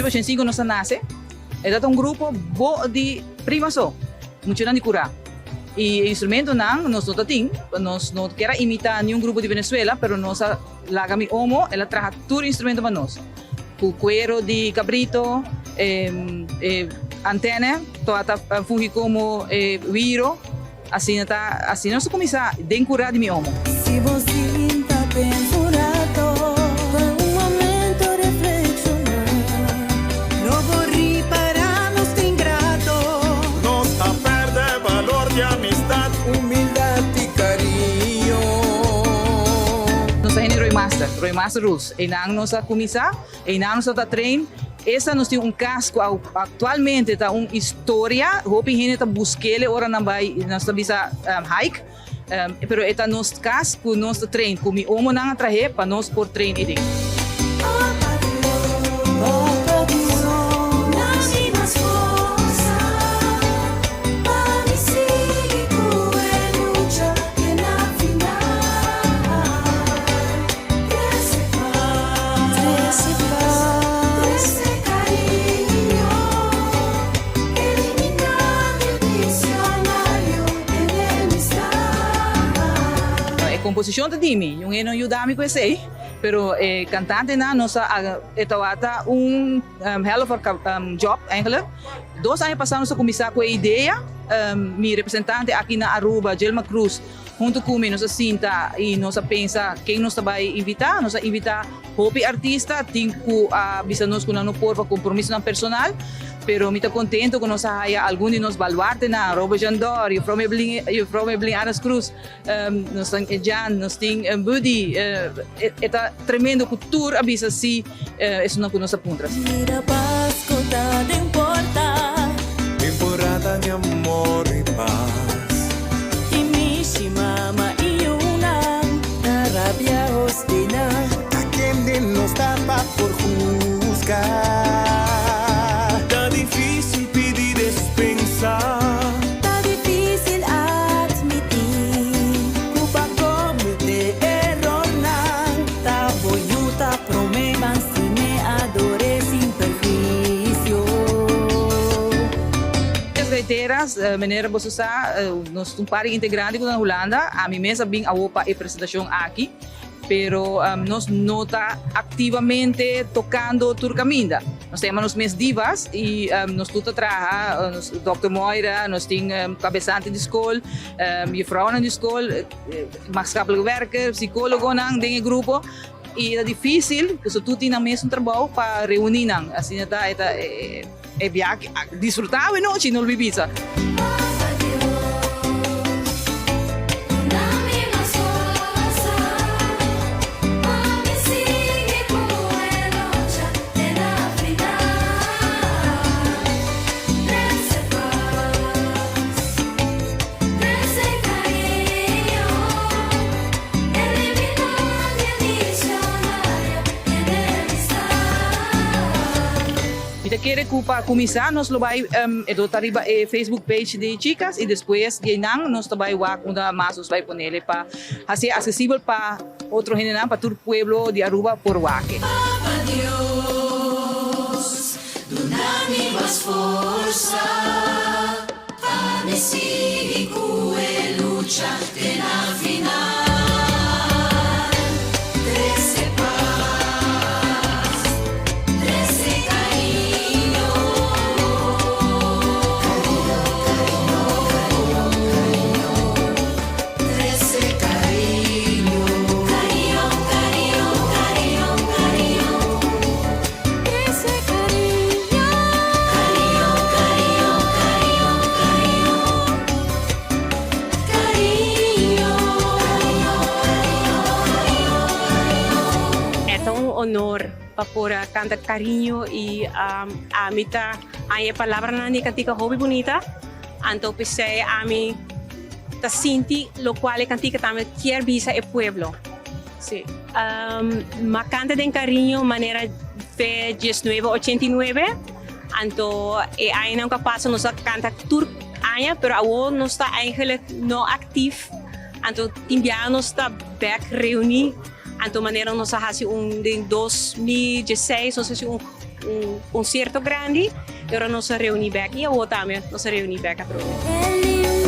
1985 nos a nase. E ta un grupo bo di prima so, muchanan di kurá. I e instrumentonan nos no ta tin, nos no kier a imitá niun grupo di Venezuela, pero nos a laga mi omo, el a traha tur instrumento pa nos. Ku kuero di kabrito, e antène tabata fungi komo e wiro. Asina ta, asina nos a kuminsá den kurá di mi omo. Si bo sinta pensa un rato, pa un momento reflekshoná, lo bo ripará nos ta ingrato. Nos a pèrdè balor di amistat. Humildat i kariño. Nos ta hende Roy Master, Roy Master Rules. Einan nos a kuminsá, einan nos a ta train. Esta nos tin un kas ku aktualmente ta un istoria, hopi hende ta busk'el ora nan bai, nos ta bisa hike, pero e ta nos kas ku nos ta train, ku mi omonan a trahe pa nos por train eden. E komposishon ta di mi, un hende no yuda mi ku esei, pero e kantantenan nos a e tabata un hell of a job eigenlijk. Dos aña pasá nos a kuminsá ku e idea, mi representante aki na Aruba, Gilma Cruz, Huntu ku mi nos a sinta i nos a pensa ken nos ta bai invitá. Nos a invitá hopi artista, tin ku a bisa nos ku nan no por pa kompromisonan personal, pero mi ta kontento ku nos a haya algun di nos baluartenan, Robert Jandor, Juffrouw Meblin, Juffrouw Meblin Aras Cruz, nos tin Jan, nos tin Buddy, e ta tremendo ku tur a bisa si esunnan ku nos a puntra. Mira Pasco ta den porta. Temporada di amor i pas. I mishi mama i yunan ta rabia hostina. Ta kende nos ta pa por husga. Ta difícil pidi despensa. Ta difícil admití. Ku pa kometé erornan. Ta bo yu ta promé. Ban stim'é, ador'é sin perhuisio. Chicas Gaiteras, manera boso sa, nos ta un par di integrante ku ta na Hulanda. Ami mes a bin awo pa e presentashon aki, pero nos no ta aktivamente tokando tur kaminda. Nos ta yama nos mes divas i nos tur ta traha, Dòkter Moira, nos tin kabesante di skol, jufrounan di skol, maatschappelijk werker, psikólogonan den e grupo. I ta difísil, pasobra tur tin nan mesun trabou pa reuní nan. Asina ta e ta e biaha disfrutá awe nochi, no lo mi bisa. Mi ta kere ku pa kuminsá nos lo bai e do ta riba e Facebook page di Chicas i despues di einan nos ta bai wak unda mas nos bai ponele pa hasié asesibel pa otro hendenan, pa tur pueblo di Aruba por wak e. Papa Dios, duna mi mas forsa. Pa mi sigui ku e lucha te na final. Trese pas, trese kariño. Trese kariño. Kariño, kariño, kariño, kariño. Trese kariño. Kariño, kariño, kariño, kariño. Kariño. E ta un honor pa por a canta Cariño y ami ta haña e palabranan di e cantica hopi bunita. Anto p'esei ami ta sinti locual e cantica tambe kier bisa e pueblo. Sí. Ma canta den cariño manera fe diesnuebe ochenta i nuebe. Anto e añanan cu a pasa nos a canta tur aña, pero awor nos ta eigenlijk no actief. Anto tin biaha nos ta bek reuni. Anto manera nos a haci un den 2016 nos a haci un. Un konsierto grandi, i ora nos a reuní bèk i awor tambe nos a reuní bèk atrobe.